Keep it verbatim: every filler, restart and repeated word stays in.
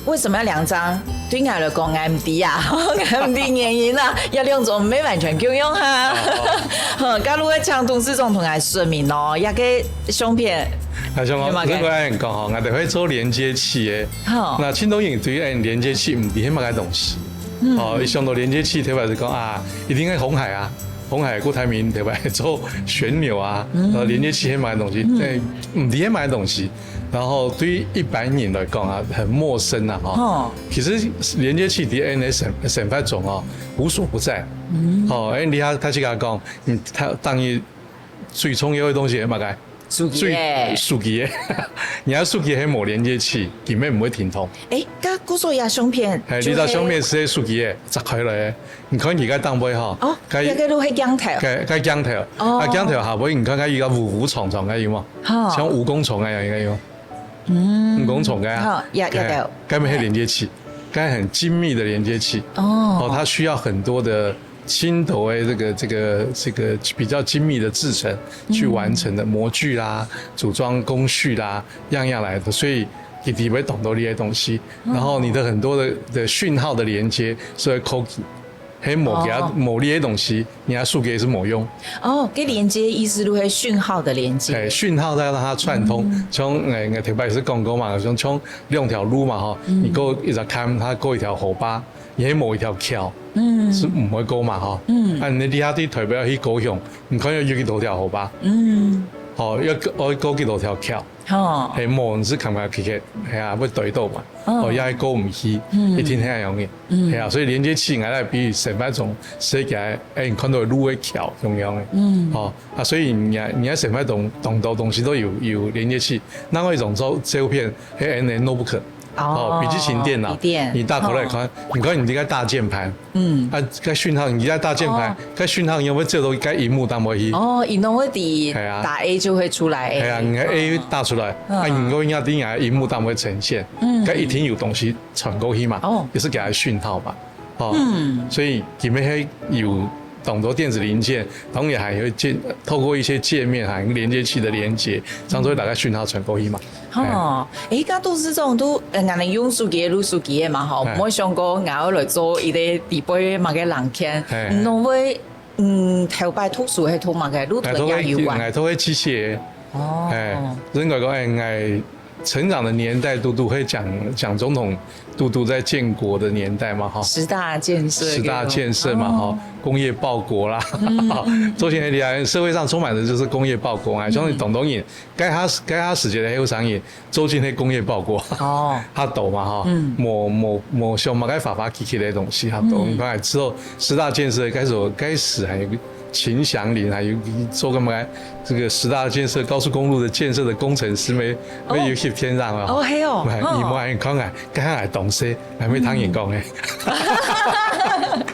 為什麼要兩張？對𠊎來講，𠊎毋知啊，𠊎毋知原因啊，這兩種毋係完全共樣哈。好，該如果請董事長同𠊎說明哦，這個相片，啊，像我，有麼个？如果恁講吼，𠊎兜會做連接器个。好。那盡多人對於，哎，連接器毋知係麼个東西。嗯。哦，一想到連接器，特別係講啊，一定係紅海啊，紅海郭台銘特別做旋鈕啊，嗯。呃，連接器係麼个東西，嗯。哎，毋知係麼个東西。 然後對於一般人來講啊，很陌生啊，吼。哦。其實連接器在𠊎等生，生活中哦，無所不在。嗯。哦，哎，你看，頭先講，嗯，佢等於最重要个東西係麼个？手機仔。最，手機仔。你若手機仔係無連接器，根本毋會停動。哎，該故所這相片，哎，就係，你這相片係手機仔，拆開來个。你看佢該頂背吼，哦，該，這個就係鏡頭。該，該鏡頭，哦。啊，鏡頭下背，你看該有個蜈蚣蟲蟲，該有無？哈。像蜈蚣蟲該樣，應該有。 嗯。蜈蚣蟲个啊。好，也，也該，有。該乜係連接器，該很精密的連接器。哦。哦，它需要很多的輕柔的這個，這個，這個比較精密的製程去完成的，嗯。模具啦、組裝工序啦，樣樣來的，所以一定會懂得這些東西。哦。然後你的很多的，的訊號的連接是會扣，還有某個，哦。某些東西， 你若手機仔係無用。哦，該連接意思就係訊號的連接。哎，訊號要讓它串通，嗯。像，哎，𠊎頭擺也係講過嘛，像，像兩條路嘛，吼，嗯。你過一隻坎，佢過一條河壩，你係無一條橋，嗯。係毋會過嘛，吼。嗯。啊，你這下對台北去高雄，你看有幾多條河壩？嗯。吼，愛，愛過幾多條橋？ 吼。係，無，你係感覺其實，係啊，會對到嘛。哦。哦，也係過毋去，嗯。一定係恁樣个。嗯。係啊，所以連接器，𠊎來比喻生活中世界，哎，你看到个路个橋，共樣个。嗯。哦，啊，所以你啊，你啊，生活中當多東西都有，有連接器。另外一種照，照片，係𠊎等个notebook，哦，哦，筆記型電腦，筆電。你打開來看，哦。你看你這個大鍵盤， 嗯。啊，該訊號，你這大鍵盤，哦。該訊號有無照到該螢幕頂背去？哦，螢幕會底，係啊。打A就會出來。係啊，你个A打出來，嗯。啊，你个影在你个螢幕頂背呈現，嗯。該一定有東西傳過去嘛，哦。也係佢个訊號嘛，哦。嗯。所以佢乜係有當多電子零件，當然還會建，透過一些界面，還有連接器的連接，這樣就會把該訊號傳過去嘛。 吼，欸，該董事長都，呃，𠊎等用手機个，錄手機个嘛，吼，欸。無想過𠊎愛來做一個底背麼个零件，欸。你攏會，嗯，頭擺讀書係讀麼个，路途也有關。𠊎讀个，𠊎讀个機械。哦。欸，應該講，欸，𠊎成長的年代，都都會蔣，蔣總統，都都在建國的年代嘛，吼。十大建設。十大建設嘛，吼，哦。工業報國啦，嗯。做現在你看，社會上充滿的就是工業報國啊，嗯。像是董東引， 該下，該下時節个後生人，做盡係工業報國，哦。較多嘛，吼。嗯。無，無，無像麼个花花萁萁个東西較多。嗯。你看，之後十大建設開始，開始還有秦祥林，還有做个麼个，這個十大建設高速公路的建設的工程師，乜，哦。乜有翕片上啊。哦，係哦。欸，哦。你莫看啊，剛剛還當細，還未聽人講欸。嗯。